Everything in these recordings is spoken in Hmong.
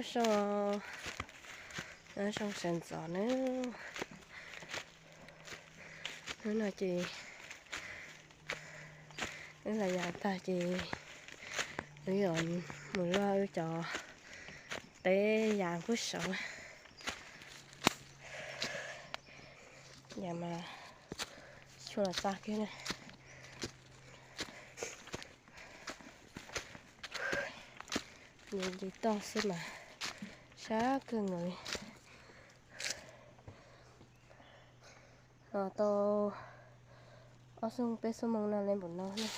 Zoo, zoo sawv ntxov nawb. Hnub no ces wb los yas tag ces wb yuav mus luaj wb cov teb yas pub saud. Yas mas tshuaj los txaj kiag na. Nce nce toj xwb mas sab kawg nkaus li. Los tau ob xuab moos peb xuab moos no li npaum no na.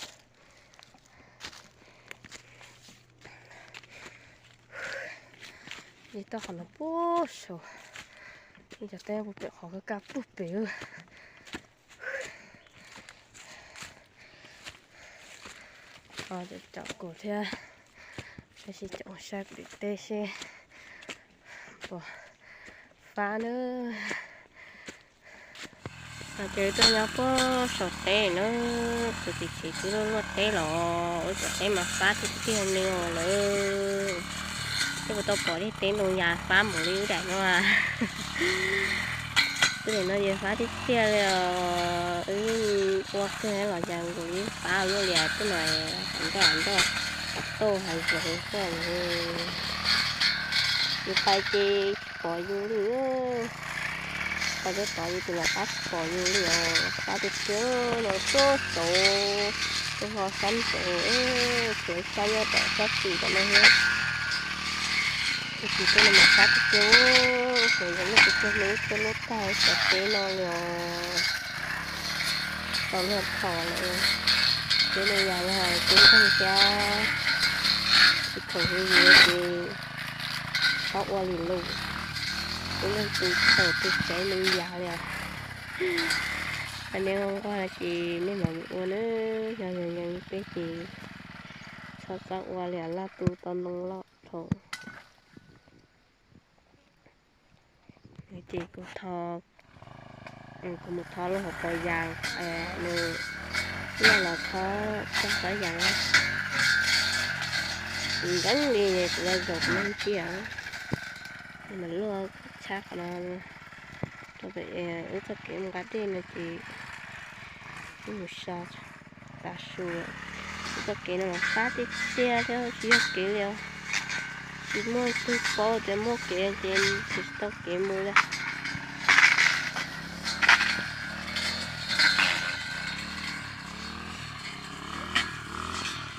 Nce toj qhov no puag saud, ib cov teb puag pem qhov kaj kaj puag pem. Caum kuv thiab, tab sis caum saib kuv daim teb seb puas fab nawb. Ces tuaj nyob puag saum teb na, kuv txiv tsev twb luaj luaj teb los ua cov teb mas fab tiag tiag li os lawm. Twb tsis tau pom tej teb ntoo yas fab npaum li wb daim no. Wb daim no ces fab tiag tiag li os, wb yeej ua kawg los yas nkaus li fab luaj li. Tej no nroj nroj, tauj hav zoov xwb. Yus pais ces tsis pom yus li, pais rau tod yus tus los fab tsis pom yus li os, fab tiag tiag li os. Tuaj saud, tuaj hlo sab ntawd, tsuas sab nyob tom sab tim tom no thiab. Tab sis tej no mas fab tiag tiag, tsuas yog lub tsuag hnub tuaj luaj tag cov teb no li os. Tau luag thaum lawm, teb no yog yog teb nkeeg thiab, tsis khoom hu yus ces txhob ua li lus, tib leeg tus thaum tus tsev nws yas li os. Hais nej nquag ces nej mam mus ua na, yog yog yees peb ces txhob txhob ua li os, laj tu tau ntoo loj dhau. Ces kuv, kuv mus thov lub hauv paus yas, nws, yog los thov txog qhov yas nkees li kuv los zaum kuv leej tiag, mas luaj tshab qhov no rau pem wb txoj kev mus nqa dej no ces wb mus so tav su. Wb txoj kev no mas fab tiag tiag thiab tsis yog kev li os. Tsis muaj tus paub tias muaj kev ces tsis tau kev mus li.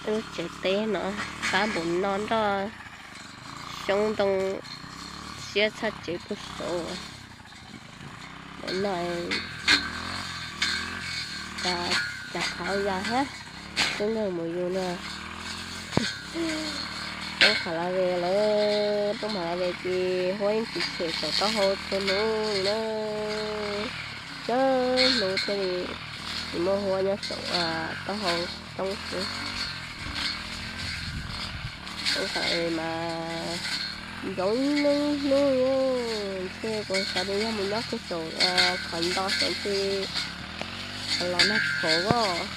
Wb tsev teb no fab npaum no, nroj xyoob ntoo siab txhaj tsev puag saud. Npaum no cas qhov yas hab twb nkeeg mus yus na. Roob Pham Las Ves lawm, roob Pham Las Ves ces huab yeej tsis tshem saum taub hau txhua hnub li na. Tsawg hnub thiaj li tsis muaj huab nyob saum taub hau roob xwb. Roob Pham Las Ves mas ntxoov neeg hnub, ntshe kuv xav tias yog mus nyob kiag saum qhov nto saum ntshe los nag tshauv os,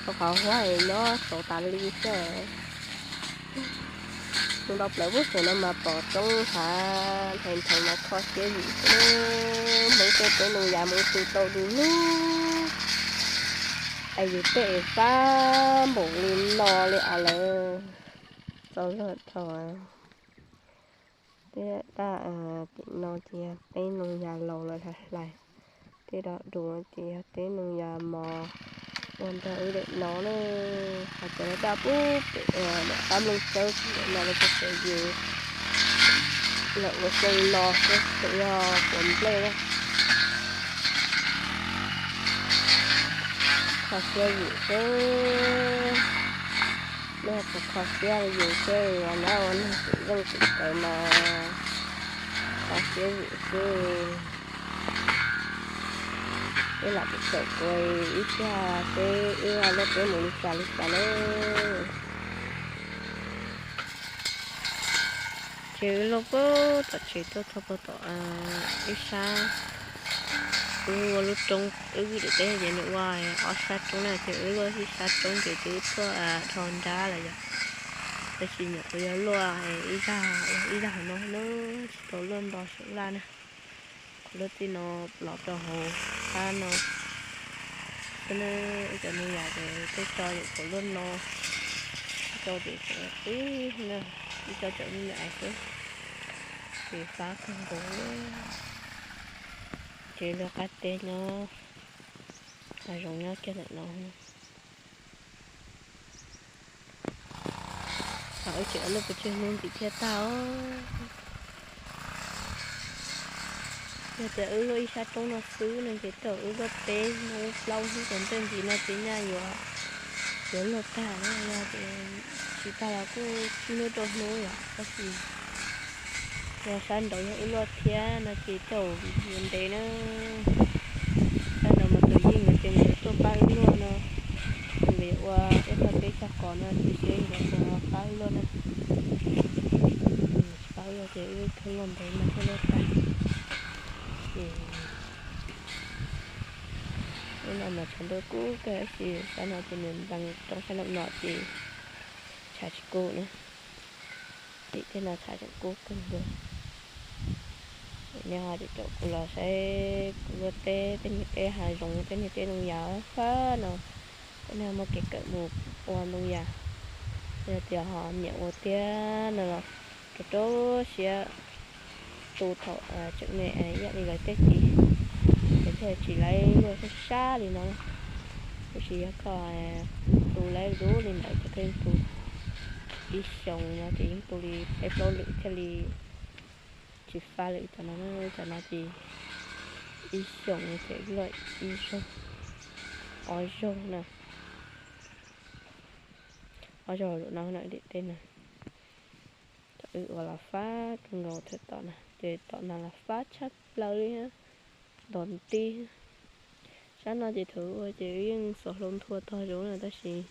rau qhov huab nyob saud tas li xwb. Mus nto plaws puag saum no mas pom roob hav nrheev nrheev mas kho siab vim xwb. Hmoob tej teb ntoo yas mus tu tau du lug, es yus tej es fab npaum li no li os lawm. Txaus luag dhau. Tej daj tim no ces yog teb ntoo yas laus lawm hlais hlais, tej daj dum ces yog teb ntoo yas mos ua nrog wb daim no na. Hos cov daj puag pem daim qab nplooj tsawb tim no lawv tseem yws lawm ua xyoo no xwb, tseem yog puav nplej na. Kho siab vim xwb, nej puas kho siab li yus seb ua neeg tsim zeej tsim tawv mas kho siab vim xwb. Wb lam tseem tseem kuv ib txhia seb wb luaj teb mus li cas li cas nawb. Ces wb luaj puag tom tsev tuaj txog puag tom ib sab, wb ua lub roob, wb daim teb ces nws ua ob sab roob na, ces wb luaj ib sab roob ces twb tuaj dhau nrab lawm yom. Tab sis nyuam qhuav yog luaj ib zag, ib zag hauv no na, tsis tau luaj nto saum laj na. Qhov luaj txij no los rau hauv qab no xwb na. Ib cov me nyuam ces tej tso nyuam qhuav luaj no, ib co ces tseem qib na, ib co tseem me me xwb. Ces fab kawg nkaus li. Ces luag qab teb nyob, hav zoov nyob kiag ntawm no. Ho wb tseem luaj pes tsawg hnub ntxiv thiaj tag os. Yog tias wb luaj ib sab roob no xwb no ces thaum wb luaj peb hnub plaub hnub tom ntej ntxiv no ces nyaj yuav, yuav luaj tag na. Yog tias tsis tag los kuj tsib hnub rau hnub yom, tab sis yog sab nraud yog wb luaj thiab no ces thaum yuav ntev na. Sab nraud mas tus yeej no ces nkawd tuaj pab wb luaj no, nkawd yuav ua tej toj teb txog qos no ces seb nkawd puas pab wb luaj na. Tsis pab wb luaj ces wb khwb luaj ntev mas thiaj luaj tag. Ces hnub no mas tshav ntuj kub kawg tab sis sab no ces nws nplees roob sab nraum no ces tshav tsis kub na. Tim tej no tshav tseem kub kawg nkaus. Nej ho caum kuv los saib kuv luaj teb, tej niag teb hav zoov, tej niag teb ntoo yas fab no, kom nej muaj kev kawm mus ua ntoo yas. Yog tias ho nyiam ua tiag no los rau rau siab tu thaum tseem me ib yam li lawv tej tid, lawv thiaj tsis laib luaj sab sab li no. Tiam sis yog koj tu laib dub li ntawd ces koj yeej tu ib xyoos no ces yeej tu li peb plaub lwm thiaj li tsis fab lawm. Cov no, cov no ces ib xyoos ces luaj ib zaug, ob zaug na, ob zaug lawm no na, tim tej na. Thaum wb ua los fab kawg nkaus, thaum tom no ces tom no los fab tshaj plaws li, ntos nti. Sab no ces thaum wb ua ces wb yeej xuas hlau nthua tog zoov na tab sis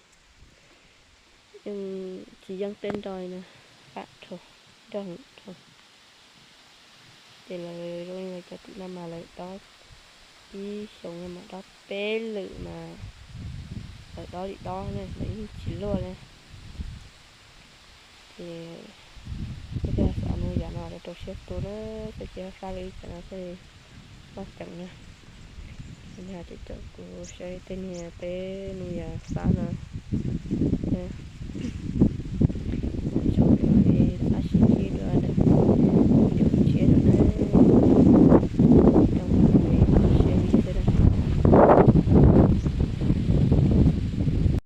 yeej tsis yeej tej nroj na, fab dhau, nroj heev dhau. Ces lawv zoo li lawv cov tim no mas lawv dob ib xyoos mas dob peb lwm mas lawv dob li dob na, lawv yeej tsis luaj li. Ces kuv thiaj xav mus yam no rau rau siab tu na, xav cia fab li ib cov no thiaj li noj ceem na. Ces nej ho caum kuv saib tej niag teb ntoo yas fab no.